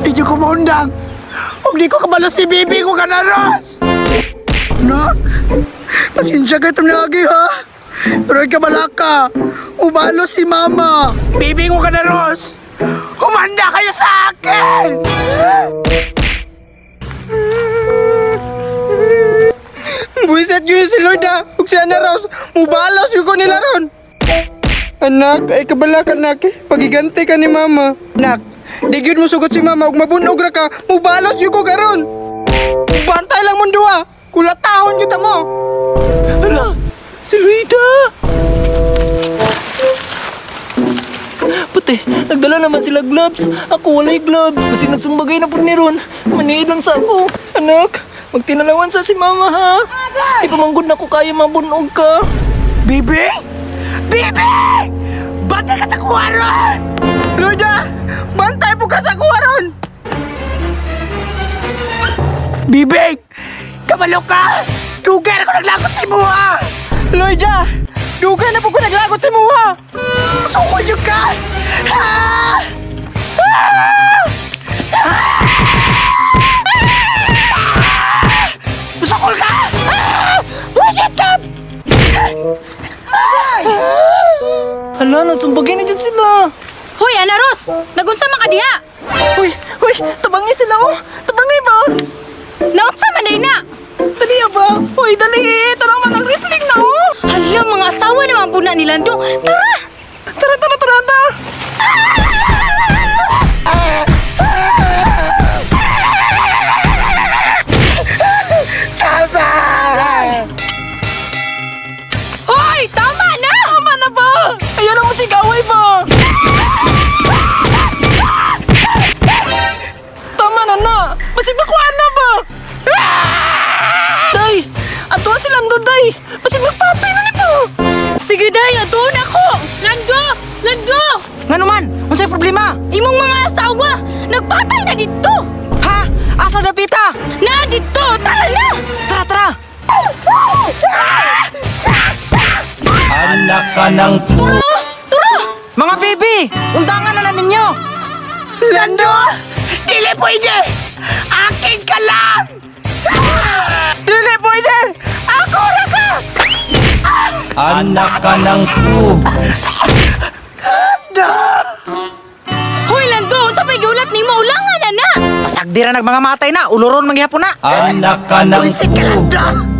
Di jud ko maundang. Ug di ko kabalo si Bibi ko kanaros. Nak, pasensya kay itong lagi ha. Pero ikabala ka, ubalo si Mama. Bibi ko kanaros. Humanda kayo sa akin! Buisit yun si Lloyd ha. Ug si Ana Rose, mubalos yun ko nila ron. Anak, ay kabala ka anak. Pagigante ka ni Mama. Anak, di gyud mo sugot si Mama ug mabunog ra ka, mubalos yun ko karon. Bantay lang mong duha. Kulatahon gyud ta mo. Hala, si Luida! Puti, nagdala naman sila gloves. Ako walay gloves. Kasi nagsumbagay na po ni Ron. Maniid lang sa ako. Anak, magtinalawan sa si Mama ha. Ipamanggod na ko kaya mabunog ka. Bibi? Bibi! Bantay ka sa kuwaron! Loida! Bantay po ka sa kuwaron! Bibi! Kabalo ka! Dugay na ko naglagot si Muha! Loida! Dugay na po ko naglagot si Muha! Sukol yun ka! Ha! Ah! Ah! Sukol ka! Ah! Bullshit ka! Hala, nagsumbagay na dyan sila. Hoy, Ana Ros! Nagunsa man ka diha? Uy, uy, tabangay sila oh. Tabangay ba? Naunsa man day na? Dali ba? Uy, dali. Tara man ang wrestling na oh. Hala, mga asawa naman po na ni Lando. Tara! Tara, tara, tara, tara. Hoy, tama na! Tama na ba? Ayun ang musigaway ba? Tama na na! Masig makuhaan na ba? Day! Ato si Lando, day! Masig magpatay na ni po! Sige, day, atuon ako! Lando! Lando! Ngano man? Unsay problema? Imong mga asawa! Nagpatay na dito! Ha? Asa dapita? Na dito! Tara na! Tara, tara! Anak ka ng Turo! Turo! Mga baby, undangan na na ninyo! Lando! Dili pwede! Akin ka lang! Dili pwede! Ako ra ka! Anak ka ng pu. Hoy, Lando! Unsa pa'y giulat nimo? Ulangan na na! Pasagdi ra nag mga matay na, uloron manggihapon na. Anak ka ng Buisit ka, pu. Lando!